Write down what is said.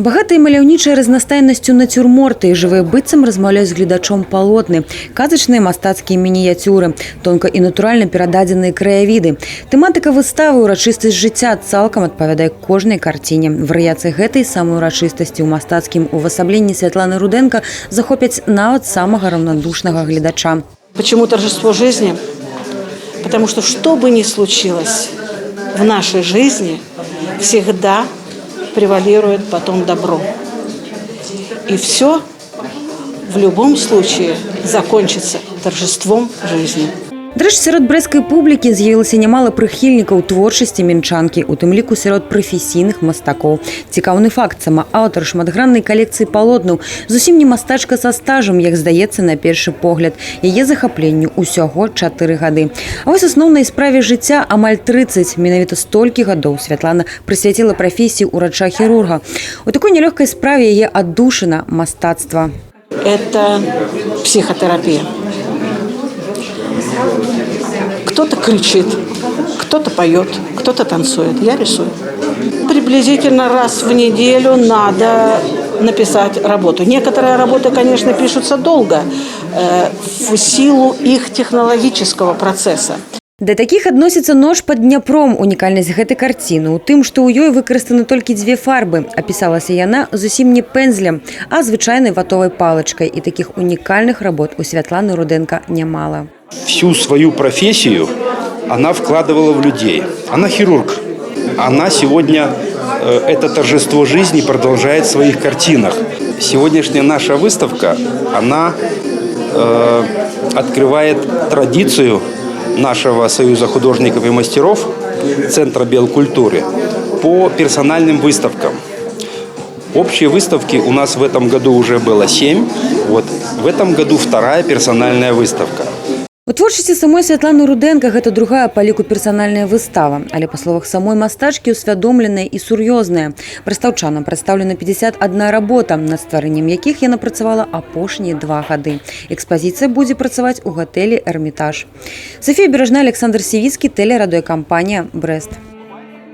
Багатыя і маляўнічыя разнастайнасцю нацюрморты і жывыя, быццам размаўляюць з гледачом, палотны, казачныя мастацкія мініяцюры, тонка і натуральна перададзеныя краявіды. Тэматыка выставы, урачыстасць жыцця, цалкам адпавядае кожнай карціне. Варыяцыі гэтай самай урачыстасці ў мастацкім увасабленні Святланы Рудэнка захопяць нават самага раўнадушнага гледача. Почему торжество жизни? Потому что, что бы ни случилось в нашей жизни, всегда превалирует потом добро. И все в любом случае закончится торжеством жизни. Дарэчы, сярод брэсцкай публікі з'явілася нямала прыхільнікаў творчасці мінчанкі, у тым ліку сярод прафесійных мастакоў. Цікаўны факт: сама аўтар шматграннай калекцыі палотнаў зусім не мастачка са стажам, як здаецца на першы погляд. Яе захапленню ўсяго 4 гады. А вось асноўнай справе жыцця амаль 30. Менавіта столькі гадоў Святлана прысвяціла прафесіі ўрача-хірурга. У такой нялёгкай справе яе аддушына — мастацтва. Это психотерапия. Кто-то кричит, кто-то поет, кто-то танцует. Я рисую. Приблизительно раз в неделю надо написать работу. Некоторые работы, конечно, пишутся долго, в силу их технологического процесса. Да такіх адносіцца «Ноч пад Дняпром». Унікальнасць гэтай карціны ў тым, што ў ёй выкарыстаны толькі дзве фарбы. А пісалася яна зусім не пэнзлем, а звычайнай ватовай палачкай. І такіх унікальных работ у Святланы Рудэнка нямала. Всю свою профессию она вкладывала в людей. Она хирург. Она сегодня это торжество жизни продолжает в своих картинах. Сегодняшняя наша выставка, она открывает традицию нашего Союза художников и мастеров Центра Белкультуры по персональным выставкам. Общие выставки у нас в этом году уже было семь. Вот в этом году вторая персональная выставка. У творчасці самой Святланы Рудэнка гэта другая па ліку персанальная выстава, але, па словах самой мастачкі, усвядомленая і сур'ёзная. Брэстаўчанам прадстаўлена 51 работа, над стварэннем якіх яна працавала апошнія 2 гады. Экспазіцыя будзе працаваць у гатэлі «Эрмітаж». Сафія Беражная, Аляксандр Сівіцкі, тэлерадыёкампанія «Брэст».